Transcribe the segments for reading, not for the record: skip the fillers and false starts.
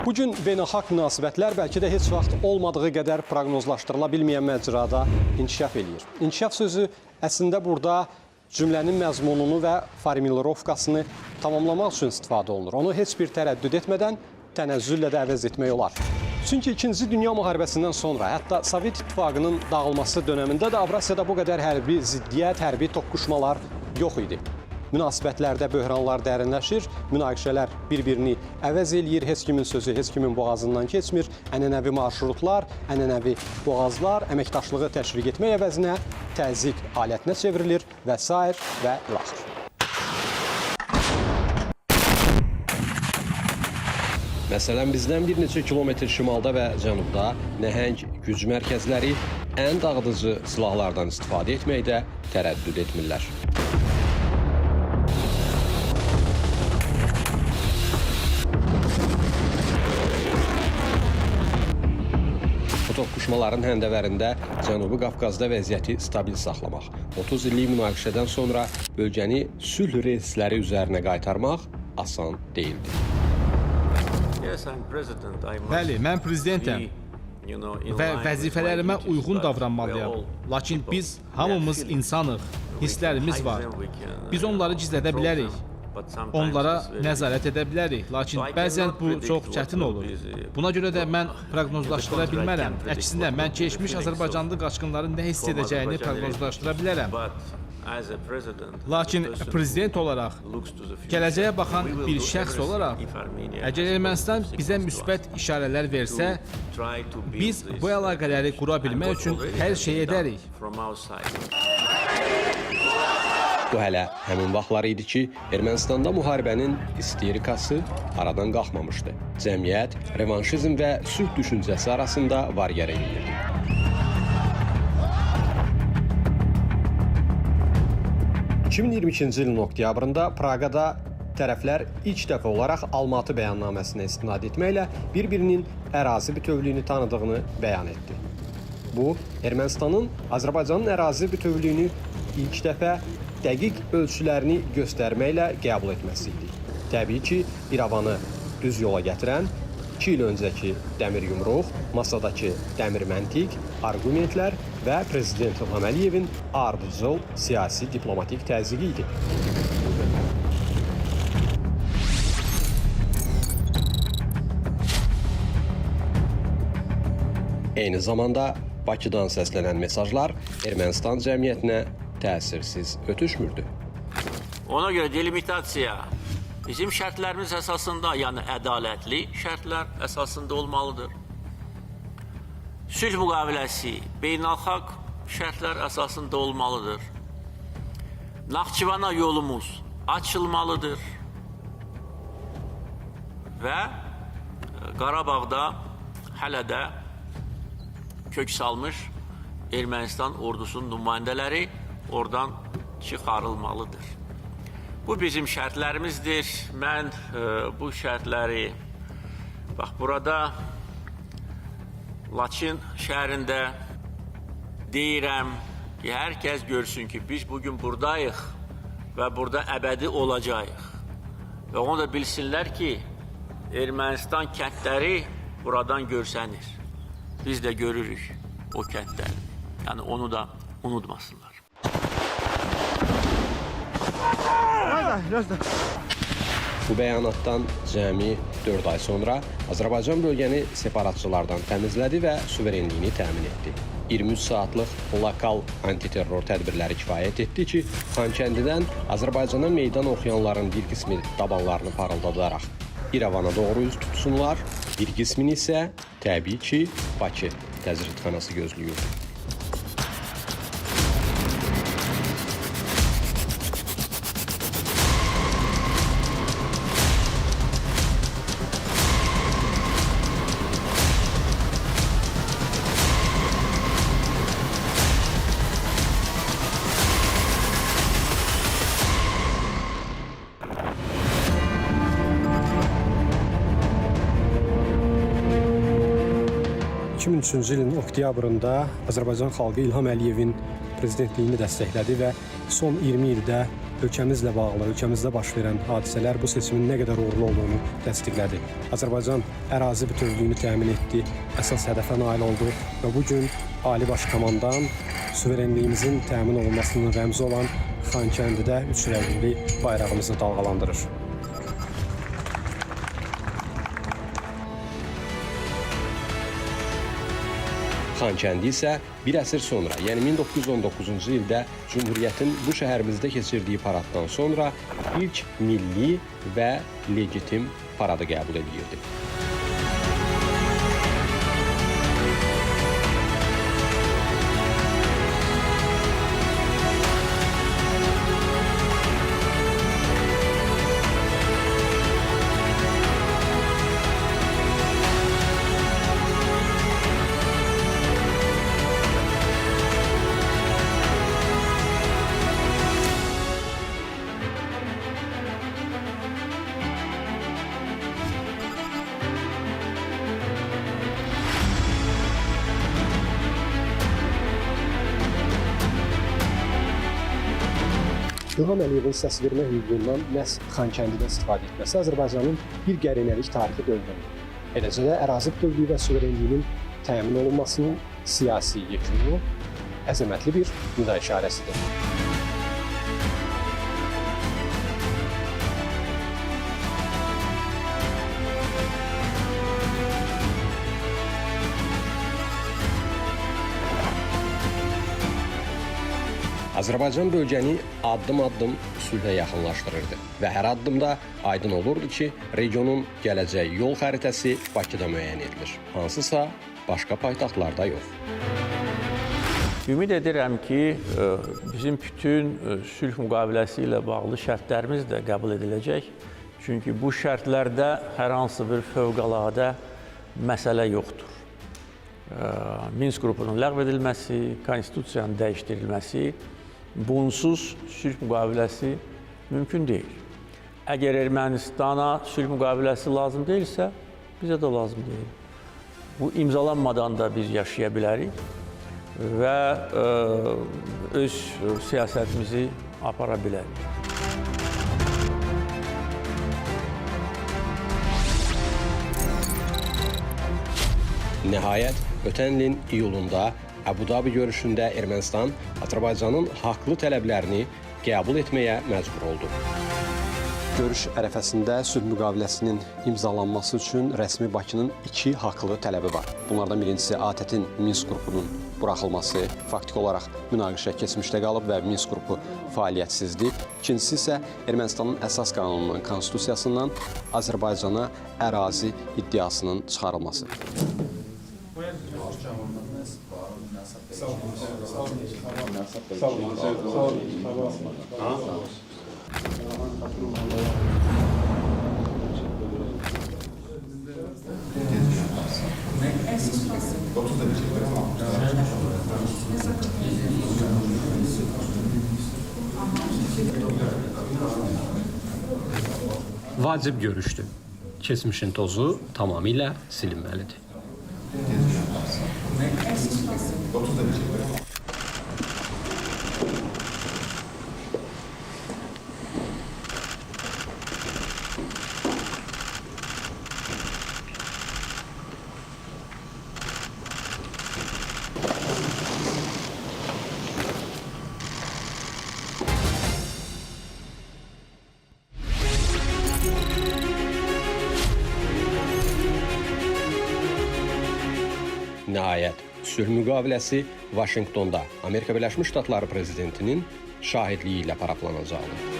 Bugün beynəlxalq münasibətlər bəlkə də heç vaxt olmadığı qədər proqnozlaşdırıla bilməyən məcrada inkişaf eləyir. İnkişaf sözü əslində burada cümlənin məzmununu və formulirovkasını tamamlamaq üçün istifadə olunur. Onu heç bir tərəddüd etmədən tənəzzüllə də əvəz etmək olar. Çünki İkinci Dünya müharibəsindən sonra, hətta Sovet İttifaqının dağılması dönəmində də Avrasiyada bu qədər hərbi ziddiyyət, hərbi toqquşmalar yox idi. Münasibətlərdə böhranlar dərinləşir, münaqişələr bir-birini əvəz eləyir, heç kimin sözü heç kimin boğazından keçmir. Ənənəvi marşrutlar, ənənəvi boğazlar əməkdaşlığı təşviq etmək əvəzinə təzyiq alətinə çevrilir və sair və ilaxır. Məsələn, bizdən bir neçə kilometr şimalda və cənubda nəhəng güc mərkəzləri ən dağıdıcı silahlardan istifadə etməkdə tərəddüd etmirlər. Bu toqquşmaların həndəvərində Cənubi Qafqazda vəziyyəti stabil saxlamaq, 30 illik münaqişədən sonra bölgəni sülh relsləri üzərinə qaytarmaq asan deyildi. Bəli, mən prezidentəm və vəzifələrimə uyğun davranmalıyam. Lakin biz hamımız insanıq, hisslərimiz var. Biz onları gizlədə bilərik, onlara nəzarət edə bilərik. Lakin bəzən bu çox çətin olur. Buna görə də mən proqnozlaşdıra bilmərəm. Əksinə, mən keçmiş Azərbaycanlı qaçqınların nə hiss edəcəyini proqnozlaşdıra bilərəm. Lakin prezident olaraq, gələcəyə baxan bir şəxs olaraq, əgər Ermənistan bizə müsbət işarələr versə, biz bu əlaqələri qura bilmək üçün hər şey edərik. Bu hələ həmin vaxtlar idi ki, Ermənistanda müharibənin isterikası aradan qalxmamışdı. Cəmiyyət revanşizm və sülh düşüncəsi arasında var-gəl eləyirdi. 2022-ci ilin oktyabrında Praqada tərəflər ilk dəfə olaraq Almatı bəyannaməsinə istinad etməklə bir-birinin ərazi bütövlüyünü tanıdığını bəyan etdi. Bu, Ermənistanın Azərbaycanın ərazi bütövlüyünü ilk dəfə dəqiq ölçülərini göstərməklə qəbul etməsi idi. Təbii ki, İrəvanı düz yola gətirən 2 il öncəki dəmir yumruq, masadakı dəmir məntiq, arqumentlər və Prezident İlham Əliyevin ardıcıl siyasi diplomatik təzyiqi idi. Eyni zamanda Bakıdan səslənən mesajlar Ermənistan cəmiyyətinə təsirsiz ötüşmürdü. Ona görə delimitasiya bizim şərtlərimiz əsasında, yəni ədalətli şərtlər əsasında olmalıdır. Sülh müqaviləsi beynəlxalq şərtlər əsasında olmalıdır. Naxçıvana yolumuz açılmalıdır. Və Qarabağda hələ də kök salmış Ermənistan ordusunun nümayəndələri oradan çıxarılmalıdır. Bu bizim şərtlərimizdir. Mən bu şərtləri bax burada Laçın şəhərində deyirəm ki, hər kəs görsün ki, biz bugün buradayıq və burada əbədi olacağıq. Və onu da bilsinlər ki, Ermənistan kəndləri buradan görsənir. Biz də görürük o kəndləri. Yəni onu da unutmasınlar. Bu bəyanatdan cəmi 4 ay sonra Azərbaycan bölgəni separatçılardan təmizlədi və suverenliyini təmin etdi. 23 saatlıq lokal antiterror tədbirləri kifayət etdi ki, Xankəndidən Azərbaycana meydan oxuyanların bir qismi dabanlarını parıldadaraq İrəvana doğru üz tutsunlar, bir qismini isə təbii ki, Bakı təcridxanası gözləyirdi. ...2003-cü ilin oktyabrında Azərbaycan xalqı İlham Əliyevin prezidentliyini dəstəklədi və son 20 ildə Ölkəmizlə bağlı, ölkəmizdə baş verən hadisələr bu seçimin nə qədər uğurlu olduğunu təsdiqlədi. Azərbaycan ərazi bütövlüyünü təmin etdi, əsas hədəfə nail oldu və bu gün Ali Baş Komandan suverenliyimizin təmin olunmasının rəmzi olan Xankəndidə üç rəngli bayrağımızı dalğalandırır. Xankəndi isə bir əsr sonra, yəni 1919-cu ildə Cümhuriyyətin bu şəhərimizdə keçirdiyi paraddan sonra ilk milli və legitim paradı qəbul edirdi. İlham Əliyevin səsvermə hüququndan məhz Xankəndidə istifadə etməsi Azərbaycanın bir qərinəlik tarixi dövrünün, eləcə də ərazi bütövlüyü və suverenliyinin təmin olunmasının siyasi yekunu əzəmətli bir nida işarəsidir. Azərbaycan bölgəni addım-addım sülhə yaxınlaşdırırdı və hər addımda aydın olurdu ki, regionun gələcək yol xəritəsi Bakıda müəyyən edilir, hansısa başqa paytaxtlarda yox. Ümid edirəm ki, bizim bütün sülh müqaviləsi ilə bağlı şərtlərimiz də qəbul ediləcək. Çünki bu şərtlərdə hər hansı bir fövqəladə məsələ yoxdur. Minsk qrupunun ləğv edilməsi, konstitusiyanın dəyişdirilməsi, bunsuz sülh müqaviləsi mümkün deyil. Əgər Ermənistana sülh müqaviləsi lazım deyilsə, bizə də lazım deyil. Bu imzalanmadan da biz yaşaya bilərik və öz siyasətimizi apara bilərik. Nəhayət, ötən ilin iyulunda Əbu Dabi görüşündə Ermənistan Azərbaycanın haqlı tələblərini qəbul etməyə məcbur oldu. Görüş ərəfəsində sülh müqaviləsinin imzalanması üçün rəsmi Bakının iki haqlı tələbi var. Bunlardan birincisi ATƏT-in Minsk qrupunun buraxılması, faktiki olaraq münaqişə keçmişdə qalıb və Minsk qrupu fəaliyyətsizdir. İkincisi isə Ermənistanın əsas qanunundan, konstitusiyasından Azərbaycana ərazi iddiasının çıxarılması. Vacib görüşdür. Keçmişin tozu tamamilə silinməlidir. Nəhayət, sülh müqaviləsi Vaşinqtonda Amerika Birləşmiş Ştatları prezidentinin şahidliyi ilə paraflanacaqdır.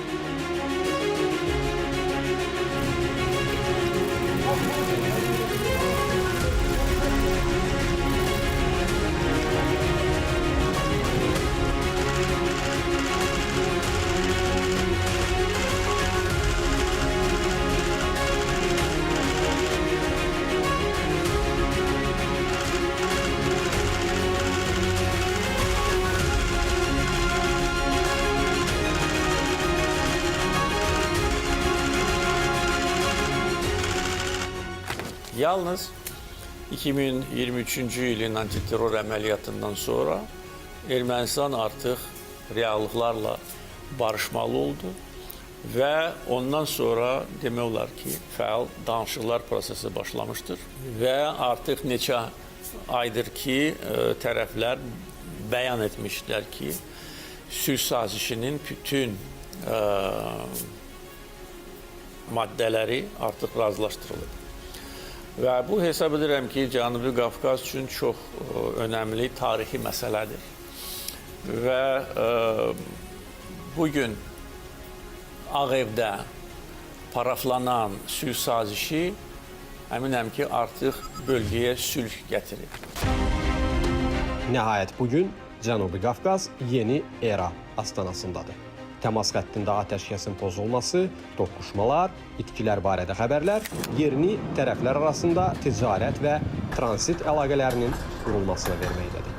Yalnız 2023-cü ilin antiterror əməliyyatından sonra Ermənistan artıq reallıqlarla barışmalı oldu və ondan sonra demək olar ki, fəal danışıqlar prosesi başlamışdır və artıq neçə aydır ki, tərəflər bəyan etmişlər ki, sülh sazişinin bütün maddələri artıq razılaşdırılıb. Və bu hesab edirəm ki, Cənubi Qafqaz üçün çox önəmli tarixi məsələdir. Və bugün Ağ Evdə paraflanan sülh sazişi əminəm ki, artıq bölgəyə sülh gətirir. Nəhayət bugün Cənubi Qafqaz yeni era astanasındadır. Təmas xəttində atəşkəsin pozulması, toqquşmalar, itkilər barədə xəbərlər yerini tərəflər arasında ticarət və transit əlaqələrinin qurulmasına verməkdədir.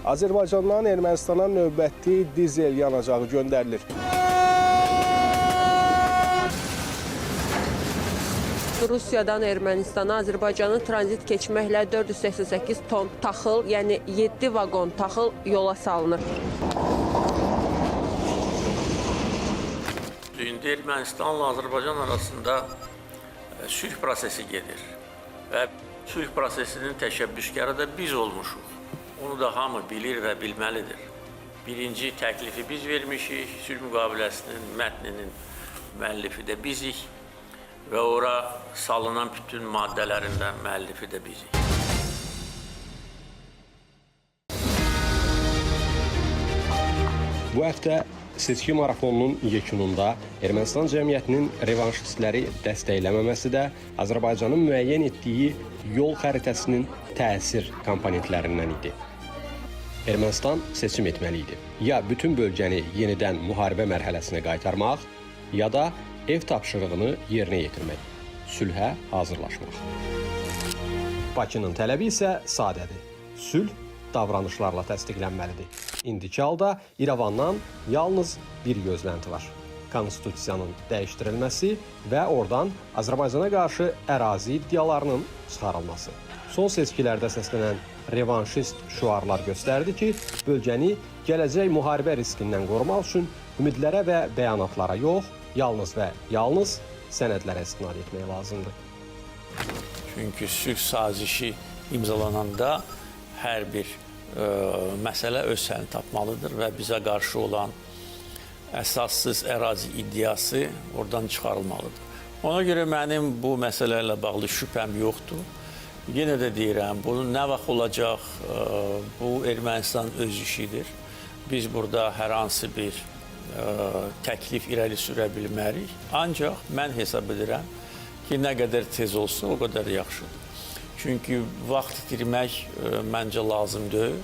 Azərbaycandan Ermənistana növbəti dizel yanacağı göndərilir. Rusiyadan Ermənistana Azərbaycanı tranzit keçməklə 488 ton taxıl, yəni 7 vaqon taxıl yola salınır. İndi Ermənistanla Azərbaycan arasında sülh prosesi gedir və sülh prosesinin təşəbbüskarı da biz olmuşuq. Onu da hamı bilir və bilməlidir. Birinci təklifi biz vermişik, sülh müqaviləsinin mətninin müəllifi də bizik və ora salınan bütün maddələrin də müəllifi də bizik. Bu həftə seçki marafonunun yekununda Ermənistan cəmiyyətinin revanşistləri dəstəkləməməsi də Azərbaycanın müəyyən etdiyi yol xəritəsinin təsir komponentlərindən idi. Ermənistan seçim etməli idi. Ya bütün bölgəni yenidən müharibə mərhələsinə qaytarmaq, ya da ev tapşırığını yerinə yetirmək, sülhə hazırlaşmaq. Bakının tələbi isə sadədir. Sülh davranışlarla təsdiqlənməlidir. İndiki halda İrəvandan yalnız bir gözlənti var. Konstitusiyanın dəyişdirilməsi və oradan Azərbaycana qarşı ərazi iddialarının çıxarılması. Son seçkilərdə səslənən revanşist şüarlar göstərdi ki, bölgəni gələcək müharibə riskindən qorumaq üçün ümidlərə və bəyanatlara yox, yalnız və yalnız sənədlərə istinad etmək lazımdır. Çünki sülh sazişi imzalananda hər bir məsələ öz həllini tapmalıdır və bizə qarşı olan əsassız ərazi iddiası oradan çıxarılmalıdır. Ona görə mənim bu məsələ ilə bağlı şübhəm yoxdur. Yenə də deyirəm, bunun nə vaxt olacaq, bu Ermənistanın öz işidir. Biz burada hər hansı bir təklif irəli sürə bilmərik. Ancaq mən hesab edirəm ki, nə qədər tez olsa, o qədər yaxşıdır. Çünki vaxt itirmək məncə lazım deyil.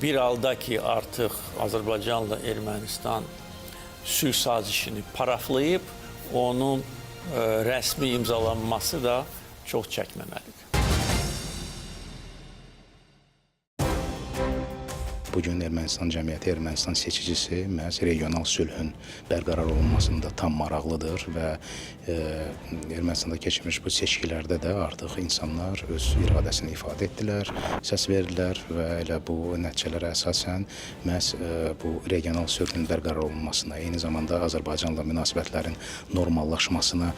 Bir halda ki, artıq Azərbaycanla Ermənistan sülh sazişini paraflayıb, onun rəsmi imzalanması da çox çəkməməlidir. Bugün Ermənistan cəmiyyəti, Ermənistan seçicisi məhz regional sülhün bərqərar olunmasında tam maraqlıdır və Ermənistanda keçmiş bu seçkilərdə də artıq insanlar öz iradəsini ifadə etdilər, səs verdilər və elə bu nəticələrə əsasən məhz bu regional sülhün bərqərar olunmasına, eyni zamanda Azərbaycanla münasibətlərin normallaşmasına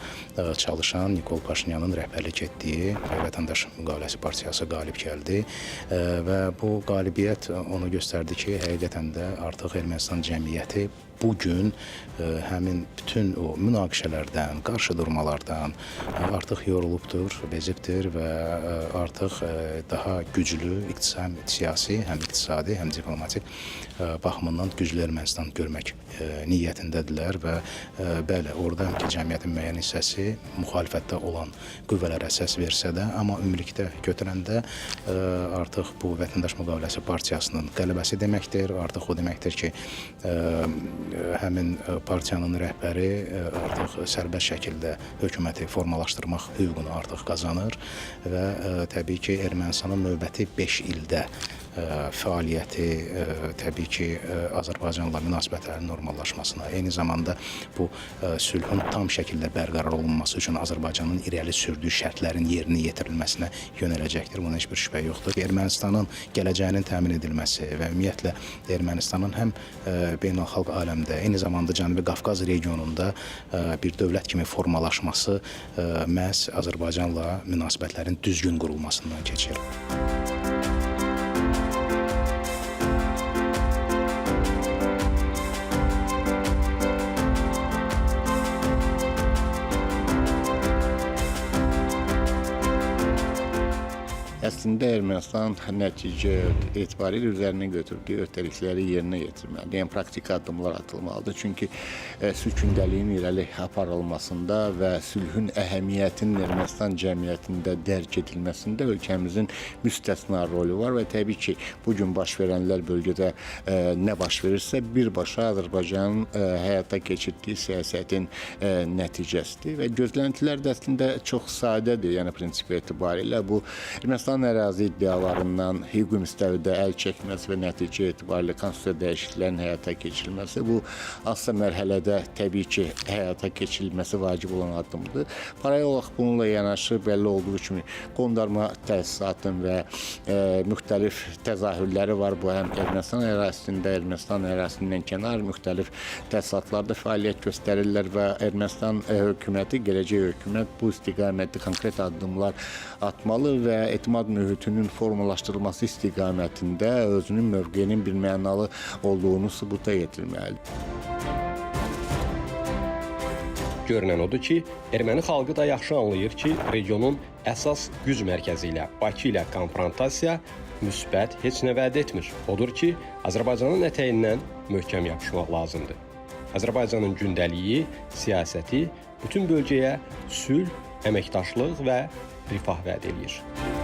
çalışan Nikol Paşinyanın rəhbərlik etdiyi Vətəndaş Müqaviləsi Partiyası qalib gəldi və bu qalibiyyət onu göstərdi ki, həqiqətən də artıq Ermənistan cəmiyyəti bugün həmin bütün o münaqişələrdən, qarşıdurmalardan artıq yorulubdur, bezibdir və artıq daha güclü həm siyasi, həm iqtisadi, həm diplomatik baxımından güclü Ermənistan görmək niyyətindədirlər və bəli, orada həm ki, cəmiyyətin müəyyən hissəsi müxalifətdə olan qüvvələrə səs versə də, amma ümumilikdə götürəndə artıq bu Vətəndaş Müqaviləsi Partiyasının qələbəsi deməkdir, artıq o deməkdir ki, həmin partiyanın rəhbəri artıq sərbəst şəkildə hökuməti formalaşdırmaq hüququnu artıq qazanır və təbii ki, Ermənistanın növbəti 5 ildə fəaliyyəti təbii ki, Azərbaycanla münasibətlərin normallaşmasına, eyni zamanda bu sülhün tam şəkildə bərqərar olunması üçün Azərbaycanın irəli sürdüyü şərtlərin yerinə yetirilməsinə yönələcəkdir. Buna heç bir şübhə yoxdur. Ermənistanın gələcəyinin təmin edilməsi və ümumiyyətlə Ermənistanın həm beynəlxalq aləmdə, eyni zamanda Cənubi Qafqaz regionunda bir dövlət kimi formalaşması məhz Azərbaycanla münasibətlərin düzgün qurulmasından keçir. Əslində Ermənistan nəticə etibarilə üzərinə götürdüyü öhdəlikləri yerinə yetirməlidir. Yəni praktiki addımlar atılmalıdır. Çünki sülh gündəliyinin irəli aparılmasında və sülhün əhəmiyyətinin Ermənistan cəmiyyətində dərk edilməsində ölkəmizin müstəsna rolu var və təbii ki, bu gün baş verənlər bölgədə nə baş verirsə birbaşa Azərbaycanın həyata keçirdiyi siyasətin nəticəsidir və gözləntilər də əslində çox sadədir. Yəni prinsip etibarilə bu Ermənistan ərazi iddialarından hüquqi müstəvidə əl çəkməsi və nəticə etibarilə konstitusiya dəyişikliklərinin həyata keçirilməsi bu hansısa mərhələdə təbii ki, həyata keçirilməsi vacib olan addımdır. Paralel olaraq bununla yanaşı bəlli olduğu kimi qondarma təsisatın və müxtəlif təzahürləri var. Bu həm Ermənistan ərazisində, Ermənistan ərazisindən kənar müxtəlif təsisatlarda fəaliyyət göstərirlər və Ermənistan hökuməti, gələcək hökumət bu istiqamətdə konkret addımlar atmalı və etimad mühitinin formalaşdırılması istiqamətində özünün mövqeyinin bir mənalı olduğunu sübuta yetirməlidir. Görünən odur ki, erməni xalqı da yaxşı anlayır ki, regionun əsas güc mərkəzi ilə Bakı ilə konfrontasiya müsbət heç nə vəd etmir. Odur ki, Azərbaycanın ətəyindən möhkəm yapışmaq lazımdır. Azərbaycanın gündəliyi, siyasəti bütün bölgəyə sülh, əməkdaşlıq və rifah vəd eləyir.